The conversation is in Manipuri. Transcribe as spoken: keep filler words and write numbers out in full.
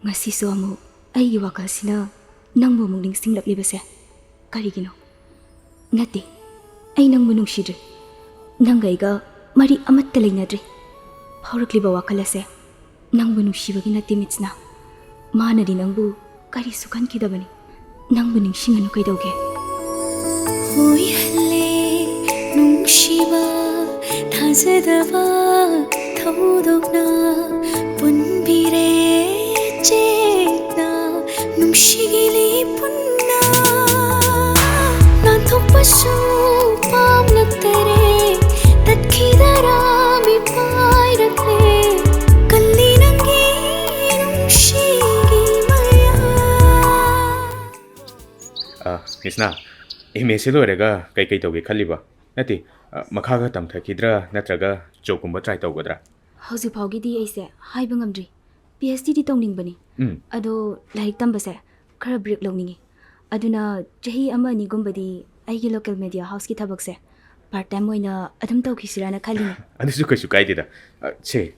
ꯉꯁꯤꯁꯨ ꯑꯃꯨꯛ ꯑꯩꯒꯤ ꯋꯥꯈꯜꯁꯤꯅ ꯅꯪꯕꯨ ꯑꯃꯨꯛ ꯅꯤꯡꯁꯤꯡꯂꯛꯂꯤꯕꯁꯦ ꯀꯔꯤꯒꯤꯅꯣ? ꯅꯠꯇꯦ, ꯑꯩ ꯅꯪꯕꯨ ꯅꯨꯡꯁꯤꯗ꯭ꯔꯦ꯫ ꯅꯪꯒ ꯑꯩꯒ ꯃꯔꯤ ꯑꯃꯠꯇ ꯂꯩꯅꯗ꯭ꯔꯦ꯫ ꯐꯥꯎꯔꯛꯂꯤꯕ ꯋꯥꯈꯜ ꯑꯁꯦ ꯅꯪꯕꯨ ꯅꯨꯡꯁꯤꯕꯒꯤ ꯅꯠꯇꯦ, ꯃꯤꯠꯁꯅꯥ꯫ ꯃꯥꯅꯗꯤ ꯅꯪꯕꯨ ꯀꯔꯤꯁꯨ ꯈꯟꯈꯤꯗꯕꯅꯤ꯫ ꯅꯪꯕꯨ ꯅꯤꯡꯁꯤꯡꯉꯅꯨ ꯀꯩꯗꯧꯒꯦ? ꯍꯣꯏꯍꯜꯂꯦ ꯅꯨꯡꯁꯤꯕ, ꯊꯥꯖꯗꯕ ꯊꯧꯗꯣꯛꯅ ꯄꯨꯟꯕꯤꯔꯦ ꯆꯦꯠꯅ, ꯅꯨꯡꯁꯤꯒꯤꯂꯤ ꯄꯨꯟꯅ꯫ ꯅꯥꯟꯊꯣꯛꯄꯁꯨ ꯄꯥꯝꯂꯛꯇꯔꯦ, ꯇꯠꯈꯤꯗꯔꯥ ꯃꯤꯄꯥꯏꯔꯛꯂꯦ, ꯀꯜꯂꯤ ꯅꯪꯒꯤ ꯅꯨꯡꯁꯤꯒꯤ ꯃꯌꯥ꯫ ꯑ, ꯃꯤꯁꯅꯥ, ꯑꯦꯝ ꯑꯦꯁꯤ ꯂꯣꯏꯔꯒ ꯀꯩꯀꯩ ꯇꯧꯒꯦ ꯈꯜꯂꯤꯕ? ꯅꯠꯇꯦ, ꯑ, ꯃꯈꯥꯒ ꯇꯝꯊꯈꯤꯗ꯭ꯔꯥ ꯅꯠꯇ꯭ꯔꯒ ꯖꯣꯕꯀꯨꯝꯕ ꯇ꯭ꯔꯥꯏ ꯇꯧꯒꯗ꯭ꯔꯥ? ꯍꯧꯖꯤꯛ ꯐꯥꯎꯒꯤꯗꯤ ꯑꯩꯁꯦ ꯍꯥꯏꯕ ꯉꯝꯗ꯭ꯔꯤ꯫ ꯄꯤ ꯑꯩꯆ ꯗꯤꯗꯤ ꯇꯧꯅꯤꯡꯕꯅꯤ꯫ ꯎꯝ꯫ ꯑꯗꯣ ꯂꯥꯏꯔꯤꯛ ꯇꯝꯕꯁꯦ ꯈꯔ ꯕ꯭ꯔꯦꯛ ꯂꯧꯅꯤꯡꯉꯤ꯫ ꯑꯗꯨꯅ ꯆꯍꯤ ꯑꯃ ꯑꯅꯤꯒꯨꯝꯕꯗꯤ ꯑꯩꯒꯤ ꯂꯣꯀꯦꯜ ꯃꯦꯗꯤꯌꯥ ꯍꯥꯎꯁꯀꯤ ꯊꯕꯛꯁꯦ ꯄꯥꯔꯠ ꯇꯥꯏꯝ ꯑꯣꯏꯅ ꯑꯗꯨꯝ ꯇꯧꯈꯤꯁꯤꯔꯥꯅ ꯈꯜꯂꯤꯅꯦ꯫ ꯑꯗꯨꯁꯨ ꯀꯩꯁꯨ ꯀꯥꯏꯗꯦꯗ꯫ ꯑ, ꯁꯦ,